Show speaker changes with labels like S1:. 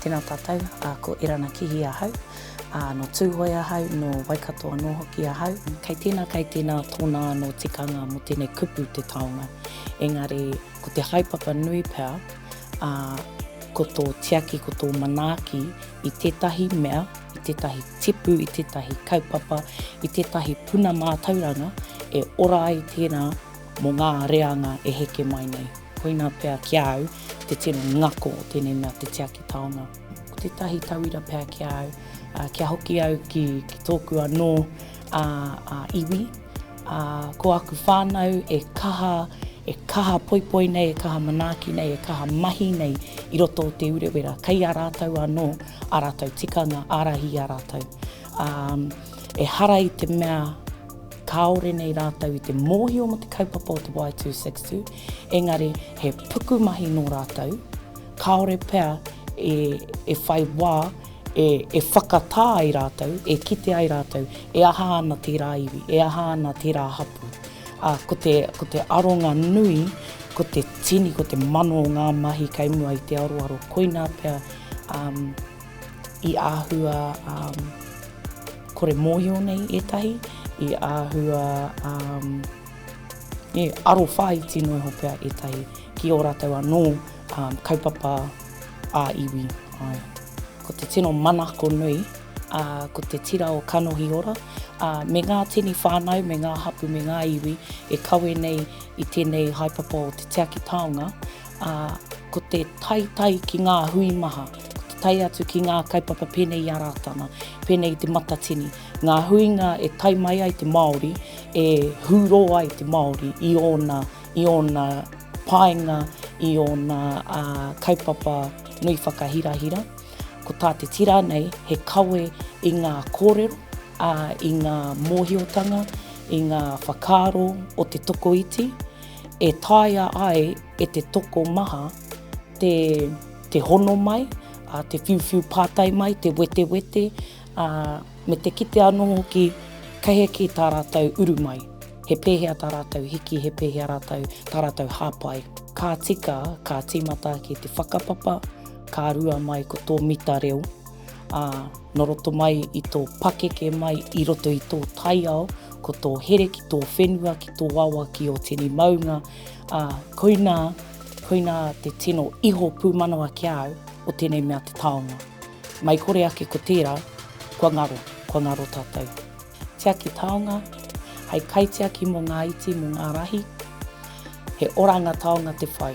S1: Tēnā tātou, ko Erana Kihi ahau, nō Tūhoe ahau, nō Waikato anō hoki ahau. Kei tēnā, kei tēnā tōna anō tikanga mō tēnei kupu te taonga. Engari, ko te haepapa nui pea, ko tō tiaki, ko tō manaaki i tētahi mea, i tētahi tipu, i tētahi kaupapa, i tētahi puna mātauranga e ora ai tērā mō ngā reanga e heke mai nei. Koinā pea ki a au te tino ngako o tēnei mea te tiaki taonga. Ko tētahi tauira pea ki a au, kia hoki au ki, ki tōku anō a, a iwi, a, ko aku whānau e kaha, e kaha poipoi nei, e kaha manaaki nei, e kaha mahi nei i roto o Te Urewera, kei a rātou anō ā rātou tikanga, ārahi i a rātou. Ā, ehara i te mea Kāore nei rātou i te mōhio mō te kaupapa o te Y262, engari he pukumahi nō rātou, kāore pea e, e whai wā e, e whakatā ai rātou, e kite ai rātou e aha ana tērā iwi, e aha ana tērā hapū. Ā, ko te, ko te aronga nui, ko te tini, ko te mano o ngā mahi kei mua i te aroaro, koinā pea, um, i āhua um, kore mōhio nei ētahi, i āhua um, yeah, aro whāiti noa iho pea ētahi ki ō rātou anō um, kaupapa ā-iwi. Ai. Ko te tino manako nui, uh, ko te tira o Kanohi Ora, uh, me ngā tini whānau, me ngā hapu, me ngā iwi e kawe nei i tēnei haepapa o te tiaki taonga, ā, ko te taetae ki ngā hui maha, ko te tae atu ki ngā kaupapa pēnei i a Rātana, pēnei i te Matatini, ngā huinga e tae mai ai te Māori, e hūrō ai te Māori i ōna, i ōna painga, i ōna ā, kaupapa nui whakahirahira. Ko tā te tira nei, he kawe i ngā kōrero, ā, i ngā mōhiotanga, i ngā whakaaro o te tokoiti, e taea ai e te tokomaha te, te hono mai, ā, te whiuwhiu pātai mai, te wetewete, ā, me te kite anō hoki kei hea kē tā rātou uru mai, he pēhea tā rātou hiki, he pēhea rātou, tā rātou hāpai. Ka tika, ka tīmata ki te whakapapa, ka rua mai ko tō mita reo, ā, nō roto mai i tō pakeke mai i roto i tō taiao, ko tō here ki tō whenua, ki tō awa, ki ō tini maunga, ā, koinā, koinā te tino iho pūmanawa ki a au o tēnei mea te taonga. Mai kore ake ko tērā, kua ngaro, kua ngaro tātou. Tiaki taonga, hei kaitiaki mō ngā iti, mō ngā rahi, he oranga taonga te whai.